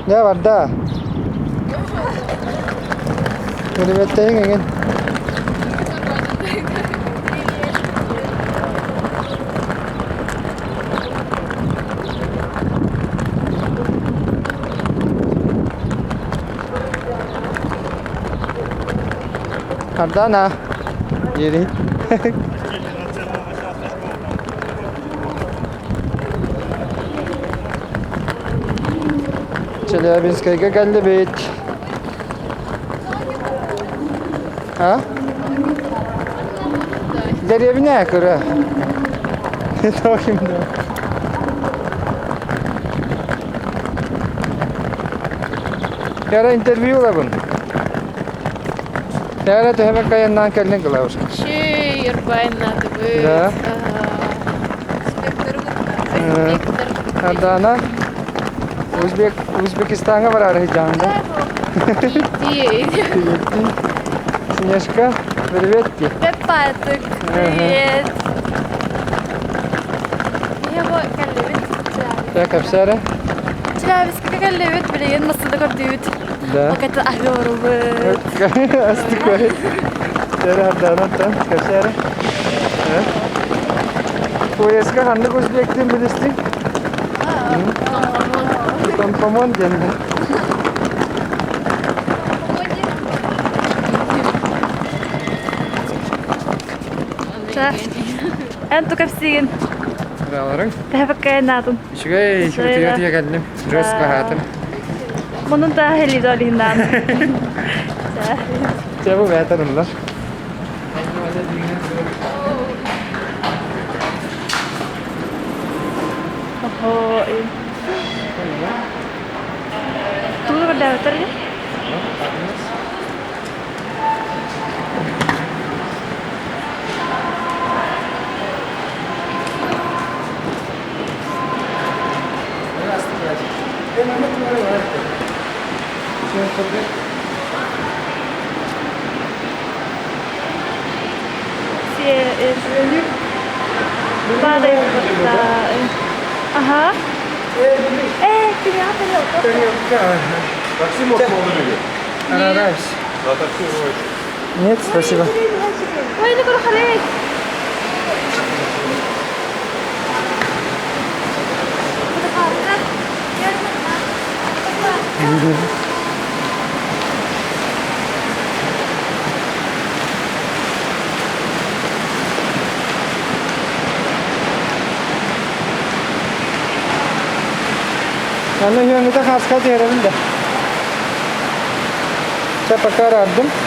Дьэ барда. Билибэттэйиҥ эҥин. Ардана. Диэри. Челябинскайга кэллибит. А? Дэриэбинэ кыра. Кара интервью ылабын. Кара төһөмө кайаннаан кэллин кылабыр. Шей, ырбайнатыбыт. Да. Ардана Узбек Узбекистаҥҥа бараары сылдьаҕын да? Снежка, привет ти. Пеппатык, привет. Я бу кэллибит. Тэ кэпсээрэ? Челябинскка кэллибит, билигин массыына көрдүүбүт. Да. Оката аһыы олоробут. Астыкой. Тэрэ Ардана кэпсээрэ? Поездка ханнык узбектин билистиҥ? Томпомон диэн. Эн ту кэпсиигин. Брааларыҥ. Тэһэбэккэ наатын. Үчүгэй, үтүө кэллим. Дьос хаһаатым. Мунун та хелидо лиһиннаан. Чэ бу бээтэр ыллар. Охо. Тугу көрдөөбүттэр Аха. Э, Такси может молодые. Да, такси Нет, спасибо. Ой, ну халей. Аны үөҥҥүтэ хааска түһэрэбин да. Чэ, пока араардым.